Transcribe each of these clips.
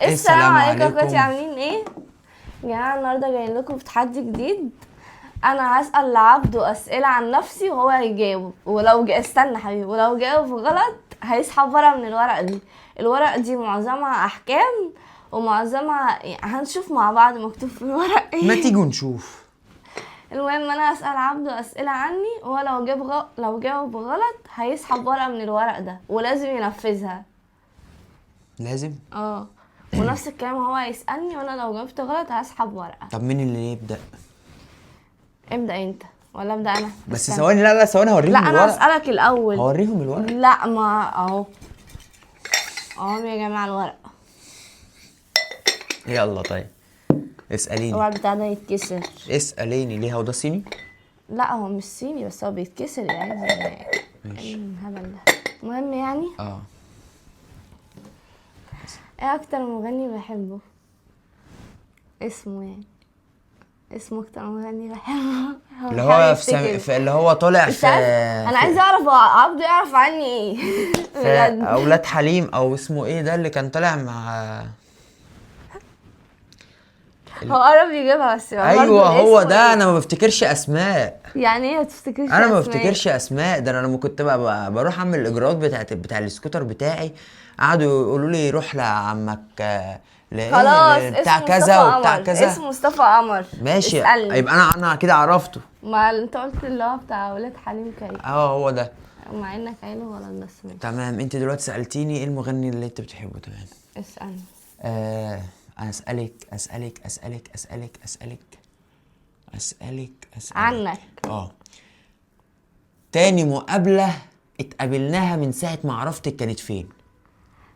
السلام عليكم يا اخواتي، عليكم. عاملين ايه يا جماعه؟ النهارده جايين لكم في تحدي جديد. انا هسال لعبده اسئلة عن نفسي وهو هيجاوب، ولو استنى حبيبي، ولو جاوب غلط هيسحب ورقة من الورقة دي. الورقة دي معظمها احكام ومعظمها هنشوف مع بعض مكتوب في الورق ايه. ما تيجوا نشوف. المهم انا هسال عبده اسئلة عني، وهو لو جاوب غلط هيسحب ورقة من الورق ده ولازم ينفذها. لازم؟ اه، ونفس الكلام هو هيسألني وانا لو جاوبت غلط هسحب ورقة. طب مين اللي يبدأ؟ ابدأ انت ولا ابدأ انا؟ بس استنى. ثواني، لا لا ثواني، هوريهم لا انا الورق. هسألك الاول. هوريهم الورق. لا ما اهو اهو يا جماعة الورق. يلا طيب اسأليني. اوعى البتاع ده يتكسر. اسأليني. ليه هو ده صيني؟ لا هو مش صيني بس هو بيتكسر يعني. ماشي. ايه الهبل ده؟ المهم يعني اه ايه اكتر مغني بحبه؟ اسمه يعني اسمه اكتر مغني بحبه. اللي هو في اللي هو طالع مش في عارف، انا عايزه اعرف هو عبده يعرف عني ايه. في بجد اولاد حليم او اسمه ايه ده اللي كان طالع مع هو قرب يجيبها بس برضه ايوه هو اسمه ده. إيه؟ انا ما بفتكرش اسماء. يعني ايه ما تفتكرش انا ما أسماء؟ بفتكرش اسماء. ده انا لما كنت بقى بروح اعمل الاجراءات بتاع السكوتر بتاعي قعدوا يقولوا لي روح لعمك لايه خلاص بتاع اسمه كذا مصطفى وبتاع قمر. كذا. اسمه مصطفى قمر. ماشي. اسألني. يبقى انا كده عرفته. ما انت قلت اللي هو بتاع ولاد حليم كريم. اه هو ده. مع انك قايله غلط بس ماشي. تمام. انت دلوقتي سالتيني ايه المغني اللي انت بتحبه. تمام. اسألني. انا اسالك اسالك اسالك اسالك اسالك اسالك اسالك عنك. اه تاني مقابلة اتقابلناها من ساعة ما عرفتك كانت فين؟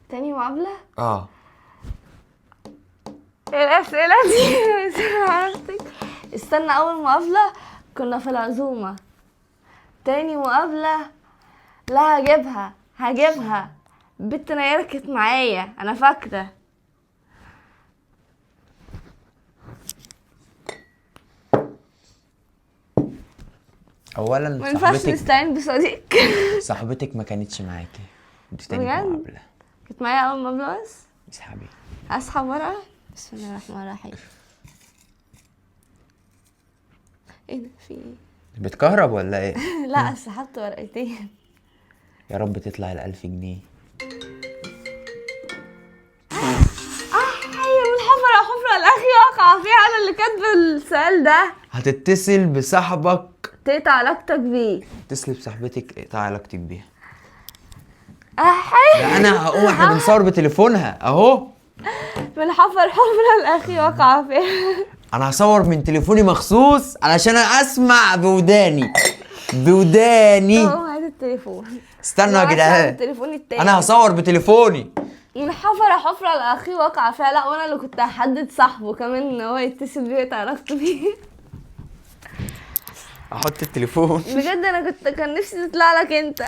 تاني مقابلة؟ اه ايه الأسئلة دي؟ عرفتك. استنى، أول مقابلة كنا في العزومة. تاني مقابلة لا هجيبها هجيبها، بنت نيرة كانت معايا أنا فاكرة. أولا ما ينفعش صاحبتك نستعين بصديق. صاحبتك ما كانتش معاكي دي تاني بجد؟ مقابلة. كانت معايا أول مقابلة بس؟ اسحبي. هسحب ورقة. بسم الله الرحمن الرحيم. ايه ده في ايه؟ بتكهرب ولا ايه؟ لا سحبت ورقتين. يا رب تطلع ال1000 جنيه. ايوه من حفرة حفرة الأخي واقعة فيها. أنا اللي كاتبة السؤال ده. هتتصل بصاحبك تقطع علاقتك بيه. اتصلي بصاحبتك اقطع علاقتك بيها. احي ده انا هقوم، احنا بنصور بتليفونها اهو. من حفر حفرة الأخي واقعة فيها. انا هصور من تليفوني مخصوص علشان اسمع بوداني بوداني. طب هات التليفون. استنوا يا جدعان، التليفون التاني. انا هصور بتليفوني. من حفرة حفرة الأخي واقعة فيها. لا وانا اللي كنت هحدد صاحبه كمان ان هو يتصل بيه ويقطع علاقته بيه. احط التليفون. بجد انا كان نفسي تطلع لك انت.